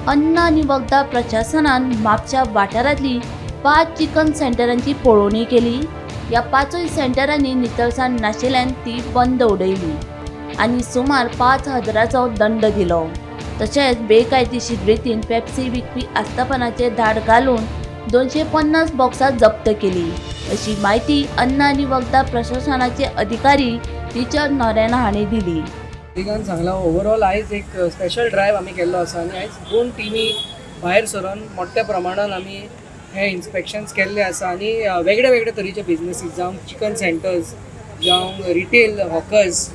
अन्न आनी वखदां प्रशासनान म्हापशा वाठारांतली 5 चिकन सेंटरांची पळोवणी केली. ह्या 5 सेंटरांनी नितळसाण नाशिल्ल्यान ती बंद उडयली आनी सुमार 5,000चो दंड दिलो. तशेंच बेकायदेशीर रितीन पेप्सी विकपी आस्थापनाचे धाड घालून 250 बॉक्सां जप्त केली अशी म्हायती अन्न आनी वखदां प्रशासनाचे अधिकारी टिचर नोरेना हांणी दिली. अधिकान सांगला ओवरऑल आयज एक स्पेशल ड्रायव्ह आमी केल्लो आसा आनी आयज 2 टिमी भायर सरून मोठ्या प्रमाणान आमी हे इन्स्पेक्शन्स केल्ले आसा आनी वेगळे वेगळे तरेचे बिजनेसीस जावं चिकन सेंटर्स जावं रिटेल हॉकर्स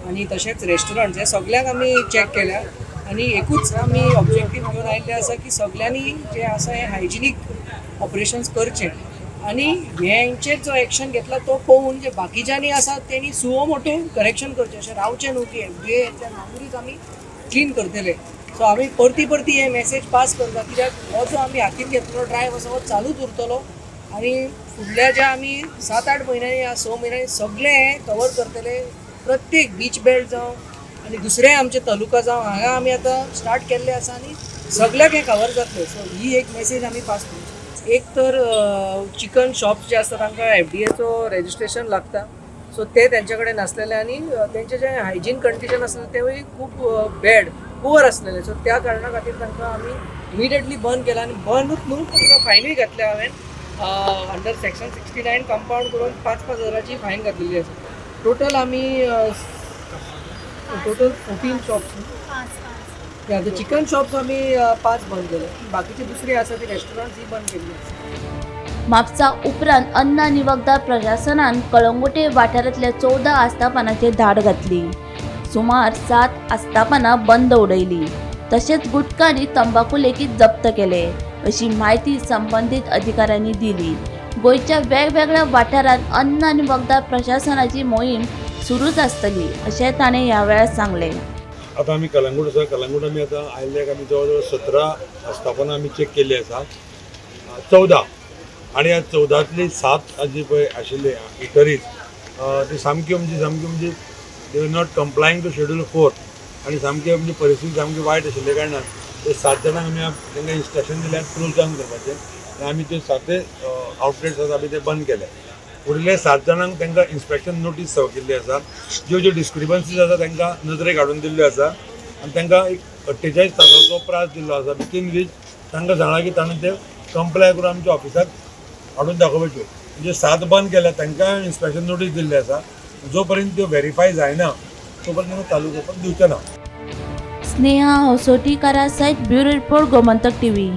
आनी तशेंच रेस्टॉरंट्स हे सगळ्यांक आमी चॅक केल्या आनी एकूच आमी ऑब्जेक्टीव घेवन आयिल्ले आसा की सगळ्यांनी जे आसा हे हायजिनीक ऑपरेशन्स करचें आनी हेंचेर जो एक्शन घेतला तो पळोवन जे बाकीच्यांनी आसा तेणी सुओ मोटो करेक्शन करचें, अशें रावचें न्हू की एफडीए येतल्या मागीरूच आमी क्लीन करतले. सो आमी परती परती हे मॅसेज पास करता कित्याक हो जो आमी हातीन घेतलेलो ड्रायव्ह आसा हो चालूच उरतलो आनी फुडल्या ज्या आमी 7-8 म्हयन्यांनी या 6 म्हयन्यांनी सगळें हें कवर करतले. प्रत्येक बीच बेल्ट जावं आनी दुसरे आमचे तालुका जावं हांगा आमी आतां स्टार्ट केल्ले आसा आनी सगळ्याक हें कवर जातलें. सो ही एक मॅसेज आमी पास करूं. एक तर चिकन शॉप्स जे आसता तांकां एफडीएचो रेजिस्ट्रेशन लागता, सो ते तेंचे कडेन नासलेले आनी तेंचे जे हायजीन कंडिशन आसलेले तेवूय खूब बॅड पुवर आसलेले. सो त्या कारणा खातीर तांकां आमी इमिडिएटली बंद केला आनी बंदूच न्हू तांकां फायनूय घातल्या हांवें अंडर सेक्शन 69 कंपावंड करून 5-5 हजाराची फायन घातलेली आसा. टोटल आमी टोटल 14 शॉप्स आतां चिकन शॉप्स आमी 5 बंद केले, बाकीचे दुसरे आसा ते रेस्टॉरंट्स ही बंद केल्ली आसा. म्हापसा उपरांत अन्न आनी वखदां प्रशासनान कळंगूटे वाठारांतल्या 14 आस्थापनाचेर धाड घातली. सुमार 7 आस्थापनां बंद उडयली तशेंच गुटखा आनी तंबाकू लेगीत जप्त केले अशी म्हायती संबंदीत अधिकाऱ्यांनी दिली. गोंयच्या वेगवेगळ्या वाठारांत अन्न आनी वखदां प्रशासनाची मोहीम सुरूच आसतली अशें ताणें ह्या वेळार सांगलें. आतां आमी कलंगूट आसा, कलंगूट आमी आतां आयिल्ल्याक आमी जवळ जवळ 17 आस्थापनां आमी चॅक केल्ली आसा, 14 आनी ह्या 14तली 7 जी पळय आशिल्ली इटरीज ती सामकी म्हणजे सामकी म्हणजे they are not complying to schedule 4 आनी सामकी म्हणजे परिस्थिती सामकी वायट आशिल्ल्या कारणान ते 7 जाणांक आमी तांकां इन्स्ट्रक्शन दिल्यात क्लोज डावन करपाचें आनी आमी ते 7 आउटलेट्स आसा आमी ते बंद केले. उरिल्ले 7 जाणांक तांकां इन्स्पेक्शन नोटीस सर्व केल्ली आसा, ज्यो ज्यो डिस्क्रिपन्सीज आसा तांकां नदरेक हाडून दिल्ल्यो आसा आनी तांकां एक 48 तासाचो प्रास दिल्लो आसा विथीन वीच तांकां सांगलां की ताणें ते कंप्लाय करून आमच्या ऑफिसाक हाडून दाखोवपाच्यो. म्हणजे 7 बंद केल्या तांकां इन्स्पेक्शन नोटीस दिल्ली आसा, जो पर्यंत त्यो व्हेरीफाय जायना तो पर्यंत तांकां चालू करपाक दिवचे ना. स्नेहा हसोटीकारा सयत ब्युरो रिपोर्ट, गोमंतक टीव्ही.